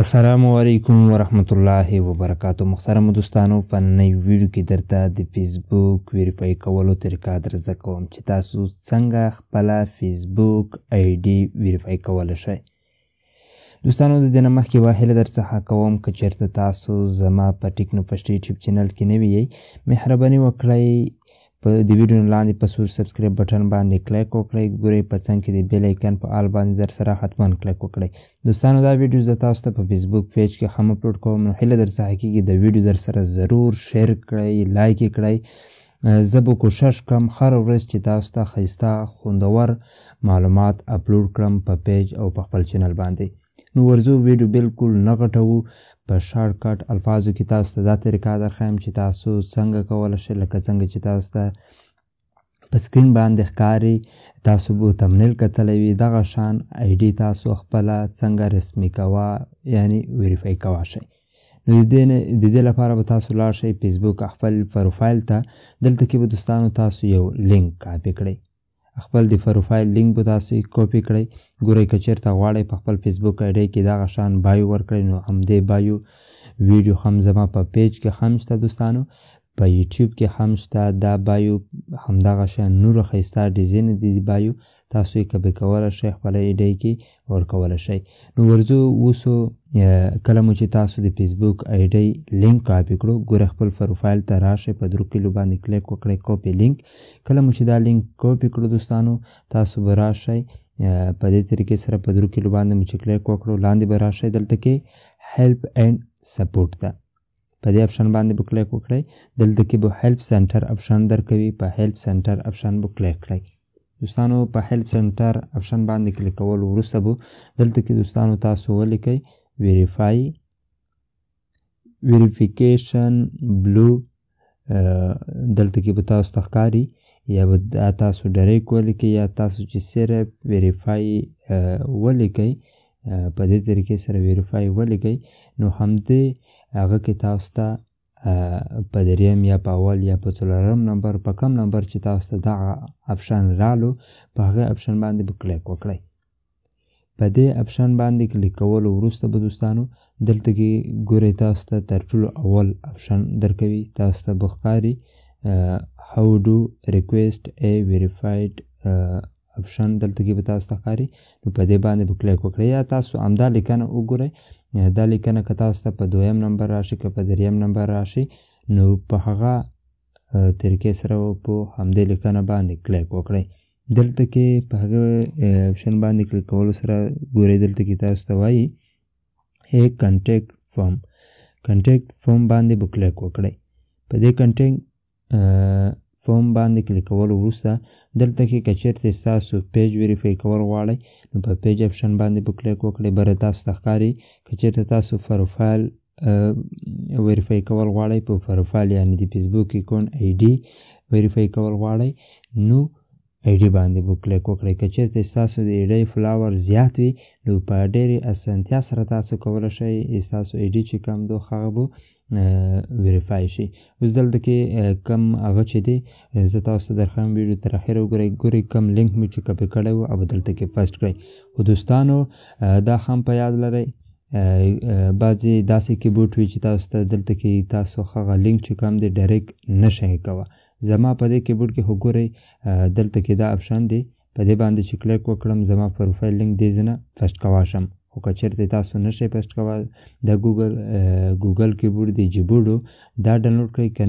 السلام علیکم ورحمت الله وبرکاتو. محترم دوستانو، په نۍ ویډیو کې درته د فیسبوک ویریفای کولو طریقه در زده کوم چې تاسو څنګه خپله فیسبوک آی ډي ویریفای کولی شئ. دوستانو، د دې نه مخکې یوه هیله در څخه کوم، که چېرته تاسو زما په ټیکنو پښتو یوټیوب چینل کې نوي یئ، مهرباني وکړئ په د ویډیو لاندې په سور سبسکرایب بټن باندې کلیک وکړئ. ګورئ، په څنګ کې د بیل ایکن په آل باندې در سره حتما کلیک وکړئ. دوستانو، دا ویډیو زه تاسو ته په فیسبوک پیج کې هم اپلوډ کوم، نو هیله در څخه کېږي د ویډیو در سره ضرور شیر کړئ، لایک یې کړئ. زه به کوشش کوم هره ورځ چې تاسو ته ښایسته خوندور معلومات اپلوډ کړم په پیج او په خپل چینل باندې. نو ورځو، ویډیو بالکل نه غټوو، په شارټ کټ الفاظو کې تاسو ته دا طریقه درښیم چې تاسو څنګه کولی شئ، لکه څنګه چې تاسو ته په سکرین باندې ښکاري، تاسو به تمنیل کتلی وي، دغه شان آی ډي تاسو خپله څنګه رسمي کوه، یعنی ویریفای کوه شئ. نو د دې لپاره به تاسو لاړ شئ فیسبوک خپل پروفایل ته. دلته کې به دوستانو تاسو یو لینک کاپي کړئ، خپل د پروفایل لینک به تاسو کاپي کړئ. ګورئ، که چېرته غواړئ په خپل فیسبوک آی ډي کې دغه شان بایو ورکړئ، نو همدې بایو ویډیو هم زما په پیج کې هم شته دوستانو، په یوټیوب کې هم شته دا بایو، همدغه شان نور ښایسته ډیزاین دي بایو، تاسو یې کاپي کولی شئ، خپله آی ډي کې ورکولی شئ. نو ورځو اوس، کله مو چې تاسو د فیسبوک آی ډي لینک کاپي کړو، ګوره خپل پروفایل ته راشئ، په درو کیلو باندې کلیک وکړئ، کاپي لینک. کله مو چې دا لینک کاپي کړو دوستانو، تاسو به راشئ په دې طریقې سره په درو کیلو باندې مو چې کلیک وکړو، لاندې به راشئ، دلته کې هیلپ اینډ سپورټ ده، په دې اپشن باندې به کلیک وکړئ. دلته کې به هیلپ سنټر اپشن درکوي، په هیلپ سنټر اپشن به کلیک کړئ. دوستانو، په هیلپ سنټر اپشن باندې کلیک کولو وروسته به دلته کې دوستانو تاسو ولیکئ ویریفای ویریفیکیشن بلو. دلته کې به تاسو ته ښکاري، یا به دا تاسو ډایرکټ ولیکئ یا تاسو چې صرف ویریفای ولیکئ، په دې طریقې سره ویریفای ولیکئ، نو همدې هغه کې تاسو ته په دریم یا په اول یا په څلورم نمبر، په کم نمبر چې تاسو ته دغه اپشن رالو، په هغه اپشن باندې به کلیک وکړئ. په دې اپشن باندې کلیک کولو وروسته به دوستانو دلته کې ګورئ تاسو ته تر ټولو اول اپشن درکوي، تاسو ته به ښکاري how do request a verified اپشن، دلته کې به تاسو ته ښکاري، نو په دې باندې به کلیک وکړئ. یا تاسو همدا لیکنه وګورئ، دا لیکنه که تاسو ته په دویم نمبر راشي که په دریم نمبر راشي، نو په هغه طریقې سره په همدې لیکنه باندې کلیک وکړئ. دلته کې په هغه اپشن باندې کلیک کولو سره ګورئ دلته کې تاسو ته وایي هی کنټیکټ فارم، کنټیکټ فارم باندې به کلیک وکړئ. په دې کنټیکټ فارم باندې کلیک کولو وروسته دلته کې که چېرته ستاسو پیج ویریفای کول غواړئ، نو په پیج اپشن باندې به کلیک وکړئ. بره تاسو ته ښکاري که چېرته تاسو پروفایل ویریفای کول غواړئ، په پروفایل یعنی د فیسبوک اکاونټ آی ډي ویریفای کول غواړئ، نو آی ډي باندې به کلیک وکړئ. که چېرته ستاسو د آی ډي فلاور زیات وي، نو په ډېرې اسانتیا سره تاسو کولی شئ ستاسو آی ډي چې کوم دو هغه به ویریفای شي. اوس دلته کې کم هغه چې دی زه تاسو ته درښیم، ویډیو تر اخره وګورئ. ګورئ، کم لینک مې چې کاپي کړی و او دلته کې پست کړئ. خو دوستانو، دا هم په یاد لرئ، بعضې داسې کیبورډ وي چې تاسو ته دلته کې تاسو هغه لینک چې کوم دی ډایرکټ نه شئ کوه. زما په دې کیبورډ کې خو ګورئ، دلته کې دا اپشن دی، په دې باندې چې کلیک وکړم زما پروفایل لینک دې زه نه پست کوه شم. خو که چېرته تاسو نه شئ پست کوه، د ګوګل کیبورډ دی جیبورډو دا ډاونلوډ کړئ، که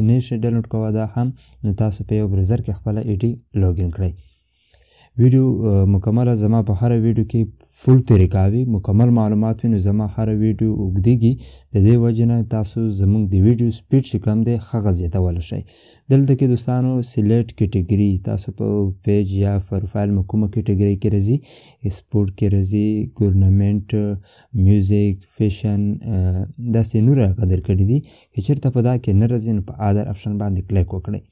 نه شئ ډاونلوډ کوه دا هم، نو تاسو په یو براوزر کې خپله آی ډي لاګین کړئ. ویډیو مکمله زما په هره ویډیو کې فول طریقه وي، مکمل معلومات وي، نو زما هره ویډیو اوږدېږي، د دې وجې نه تاسو زموږ د ویډیو سپیډ چې کوم دی هغه زیاتولی شئ. دلته کې دوستانو سلیکټ کیټګري، تاسو په پیج یا پروفایل مو کومه کیټګري کې راځي، سپورټ کې راځي، ګورنمنټ، میوزیک، فیشن، داسې نور هغه درکړي دي. که چېرته په دا کې نه راځي، نو په ادر اپشن باندې کلیک وکړئ.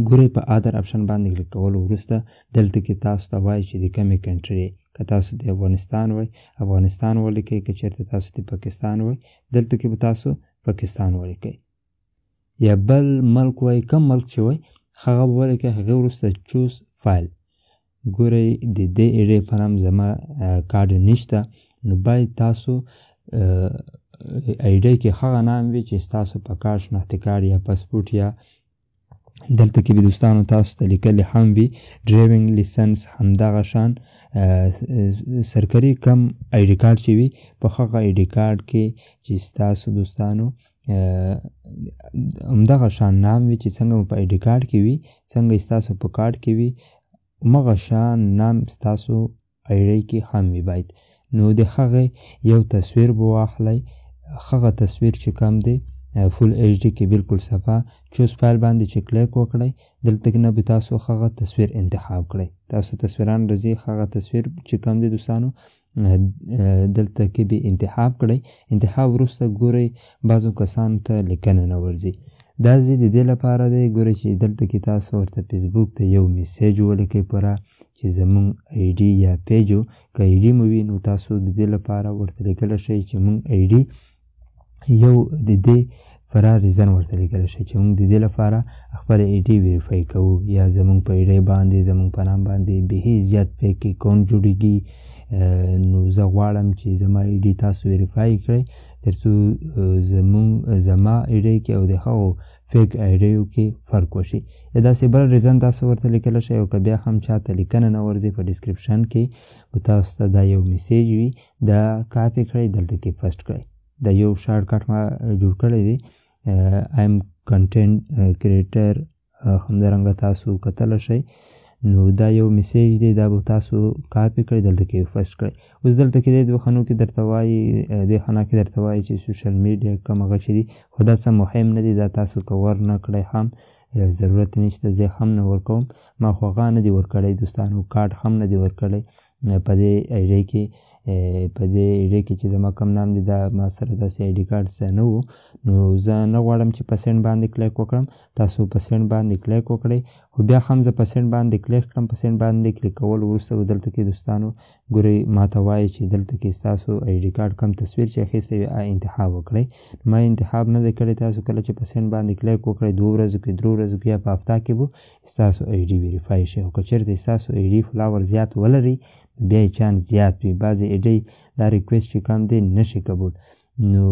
ګورئ، په ادر اپشن باندې کلیک کولو وروسته دلته کې تاسو ته وایي چې د کومې کنټري، که تاسو د افغانستان وای افغانستان ولیکئ، که چېرته تاسو د پاکستان وای دلته کې به تاسو پاکستان ولیکئ، یا بل ملک وای، کوم ملک چې وای هغه به ولیکئ. هغې وروسته چوز فایل، ګورئ د دې ایډې په نام زما کارډ نشته، نو باید تاسو ایډی کې هغه نام وي چې ستاسو په کارت، شناختي کارت یا پاسپورت یا دلته کې به دوستانو تاسو ته لیکلی هم وي. driving license همدغه شان، سرکاري کم آی ډي کارت چې وي، په هغه آی ډي کارت کې چې ستاسو دوستانو همدغه شان نام وي چې څنګه مو په آی ډي کارت کې وي، څنګه ستاسو په کارت کې وي، همغه شان نام ستاسو آی ډي کې هم وي باید. نو د هغې یو تصویر به واخلئ، هغه تصویر چې کوم دی full HD کې بالکل صفا. choose file باندې چې کلیک وکړئ، دلته کې نه به تاسو هغه تصویر انتخاب کړئ، تاسو تصویران راځي، هغه تصویر چې کوم دی دوستانو دلته کې به انتخاب کړئ. انتخاب وروسته ګورئ بعضو کسانو ته لیکنه نه ورځي، دا ځي د دې لپاره دی ګورئ چې دلته کې تاسو ورته فیسبوک ته یو message ولیکئ پوره چې زمونږ آی ډي یا page، که آی ډي مو وي نو تاسو د دې لپاره ورته لیکلی شئ چې مونږ آی ډي، یو د دې فرا reason ورته لیکلی شئ چې مونږ د دې لپاره خپل آی ډي verify کوو، یا زمونږ په آی ډي باندې، زمونږ په نام باندې بیخي زیات fake account جوړیږي، نو زه غواړم چې زما آی ډي تاسو verify کړئ ترڅو زمونږ زما آی ډي کې او د هغو fake آی ډیو کې فرق وشي. یا داسې بل reason تاسو ورته لیکلی شئ. او که بیا هم چاته لیکنه نه ورځي، په description کې به تاسو ته دا یو message وي، دا کاپي کړئ، دلته کې paste کړئ. دا یو shortcut ما جوړ کړی دی، I'm content creator، همدارنګه تاسو کتلی شئ. نو دا یو message دی، دا به تاسو کاپي کړئ، دلته کې paste کړئ. اوس دلته کې دی دوه خانو کې درته وایي، دې خانه کې درته وایي چې social media کوم هغه چې دي، خو دا څه مهم نه دی، دا تاسو که ور نه کړئ هم ضرورت نشته، زه هم نه ورکوم، ما خو هغه نه دی ورکړی دوستانو، کارت هم نه دی ورکړی په دې آی ډي کې. په دې آی ډي کې چې زما کوم نام دی، دا ما سره داسې آی ډي کارت څه نه و، نو زه نه غواړم چې په send باندې کلیک وکړم. تاسو په send باندې کلیک وکړئ، خو بیا هم زه په send باندې کلیک کړم. په send باندې کلیک کول وروسته به دلته کې دوستانو ګورئ ما ته وایي چې دلته کې ستاسو آی ډي کارت کوم تصویر چې اخیستی وي هغه انتخاب وکړئ. ما انتخاب نه دی کړی. تاسو کله چې په send باندې کلیک وکړئ، 2 ورځو کې، 3 ورځو کې یا په هفته کې به ستاسو آی ډي verify شي. خو که چېرته ستاسو آی ډي follower زیات ولري بیا یې چانس زیات وي، بعضې آی ډي دا request چې کوم دی نشي قبول. نو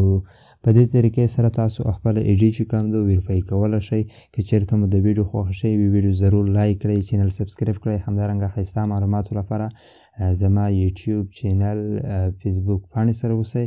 په دې طریقې سره تاسو خپل آی ډي چې کوم دی verify کولی شئ. که چېرته مو د ویډیو خوښه شوې وي، ویډیو ضرور like کړئ، channel subscribe کړئ. همدارنګه ښایسته معلوماتو لپاره زما یوټیوب channel، فیسبوک پاڼې سره اوسئ.